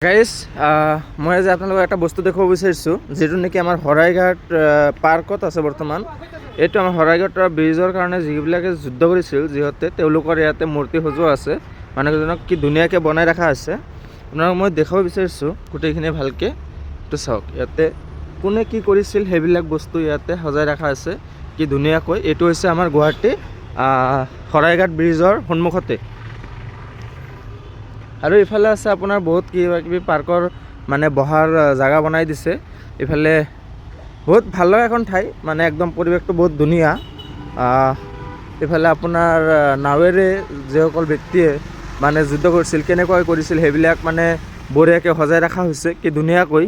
Guys, মই আজি আপোনালোকক এটা বস্তু দেখুৱাব বিচাৰিছোঁ, যিটো নেকি আমাৰ শৰাইঘাট পাৰ্কত আছে বৰ্তমান। এইটো আমাৰ শৰাইঘাটৰ ব্ৰিজৰ কাৰণে যিবিলাকে যুদ্ধ কৰিছিল যিহঁতে, তেওঁলোকৰ ইয়াতে মূৰ্তি সজোৱা আছে। মানুহকেইজনক কি ধুনীয়াকৈ বনাই ৰখা আছে। আপোনালোকক মই দেখুৱাব বিচাৰিছোঁ গোটেইখিনি ভালকৈ। এইটো চাওক, ইয়াতে কোনে কি কৰিছিল সেইবিলাক বস্তু ইয়াতে সজাই ৰখা আছে কি ধুনীয়াকৈ। এইটো হৈছে আমাৰ গুৱাহাটী শৰাইঘাট ব্ৰিজৰ সন্মুখতে। আৰু ইফালে আছে আপোনাৰ বহুত কিবা কিবি পাৰ্কৰ মানে বহাৰ জাগা বনাই দিছে। ইফালে বহুত ভাল লগা এখন ঠাই, মানে একদম পৰিৱেশটো বহুত ধুনীয়া। ইফালে আপোনাৰ নাৱেৰে যিসকল ব্যক্তিয়ে মানে যুদ্ধ কৰিছিল, কেনেকৈ কৰিছিল, সেইবিলাক মানে বঢ়িয়াকৈ সজাই ৰখা হৈছে কি ধুনীয়াকৈ।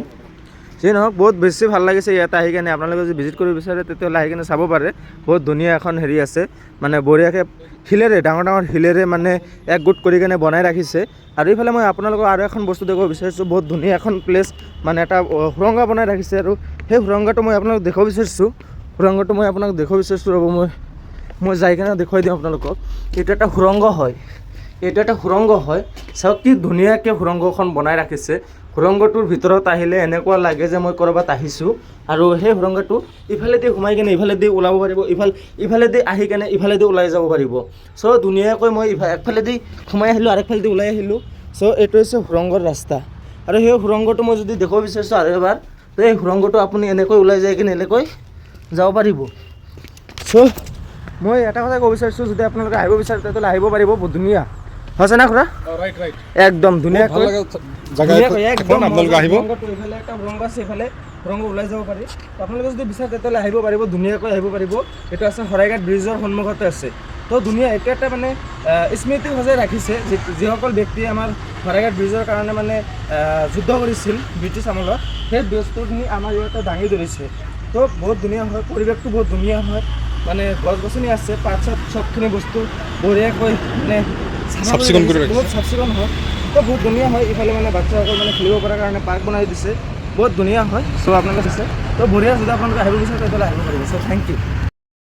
যি নহওক, বহুত বেছি ভাল লাগিছে ইয়াতে আহি কেনে। আপোনালোকে যদি ভিজিট কৰিব বিচাৰে, তেতিয়াহ'লে আহি কেনে চাব পাৰে। বহুত ধুনীয়া এখন হেৰি আছে, মানে বঢ়িয়াকৈ শিলেৰে, ডাঙৰ ডাঙৰ শিলেৰে মানে একগোট কৰি কেনে বনাই ৰাখিছে। আৰু এইফালে মই আপোনালোকক আৰু এখন বস্তু দেখুৱাব বিচাৰিছোঁ। বহুত ধুনীয়া এখন প্লেচ, মানে এটা সুৰংগ বনাই ৰাখিছে আৰু সেই সুৰংগটো মই আপোনালোক দেখুৱাব বিচাৰিছোঁ। সুৰংগটো মই আপোনাক দেখুৱাব বিচাৰিছোঁ। ৰ'ব, মই যাই কেনে দেখুৱাই দিওঁ আপোনালোকক। এইটো এটা সুৰংগ হয়, এইটো এটা সুৰংগ হয়। চাওক কি ধুনীয়াকৈ সুৰংগখন বনাই ৰাখিছে। সুৰংগটোৰ ভিতৰত আহিলে এনেকুৱা লাগে যে মই ক'ৰবাত আহিছোঁ। আৰু সেই সুৰংগটো ইফালেদি সোমাই কেনে ইফালেদি ওলাব পাৰিব, ইফালেদি আহি কেনে ইফালেদি ওলাই যাব পাৰিব। চ' ধুনীয়াকৈ মই একফালেদি সোমাই আহিলোঁ আৰু একফালেদি ওলাই আহিলোঁ। চ' এইটো হৈছে সুৰংগৰ ৰাস্তা। আৰু সেই সুৰংগটো মই যদি দেখুৱাব বিচাৰিছোঁ আৰু এবাৰ, তো এই সুৰংগটো আপুনি এনেকৈ ওলাই যাই কিনে এনেকৈ যাব পাৰিব। চ' মই এটা কথা ক'ব বিচাৰিছোঁ, যদি আপোনালোকে আহিব বিচাৰে, তেতিয়াহ'লে আহিব পাৰিব। বহুত ধুনীয়া হৈছে না খুৰা? ৰাইট। একদম ভাল ধুনীয়াকৈ লগা জাগা ধুনীয়াকৈ এখন। একদম আপোনালোকে আহিব। সুৰংগটো এইফালে এটা সুৰংগ আছে, এইফালে সুৰংগ ওলাই যাব পাৰি। তো আপোনালোকে যদি বিচাৰে, তেতিয়াহ'লে আহিব পাৰিব, ধুনীয়াকৈ আহিব পাৰিব। এইটো আছে শৰাইঘাট ব্ৰিজৰ সন্মুখতে আছে। তো ধুনীয়া এইটো এটা মানে স্মৃতি সজাই ৰাখিছে। যিসকল ব্যক্তিয়ে আমাৰ শৰাইঘাট ব্ৰিজৰ কাৰণে মানে যুদ্ধ কৰিছিল ব্ৰিটিছ আমোলত, সেই বস্তুখিনি আমাৰ ইয়াতে দাঙি ধৰিছে। তো বহুত ধুনীয়া হয়, পৰিৱেশটো বহুত ধুনীয়া হয়। মানে গছ গছনি আছে, পাত চাত চবখিনি বস্তু বঢ়িয়াকৈ মানে চাফা চাফ চিকুণ কৰি ৰাখিছে। বহুত চাফ চিকুণ হয়, তো বহুত ধুনীয়া হয়। ইফালে মানে বাচ্ছাসকল মানে খেলিব পৰাৰ কাৰণে পাৰ্ক বনাই দিছে। বহুত ধুনীয়া হয়। চ' আপোনালোকে আছে, তো বঢ়িয়া। যদি আপোনালোকে আহিব বিচাৰে, তেতিয়াহ'লে আহিব পাৰিব। চ' thank U.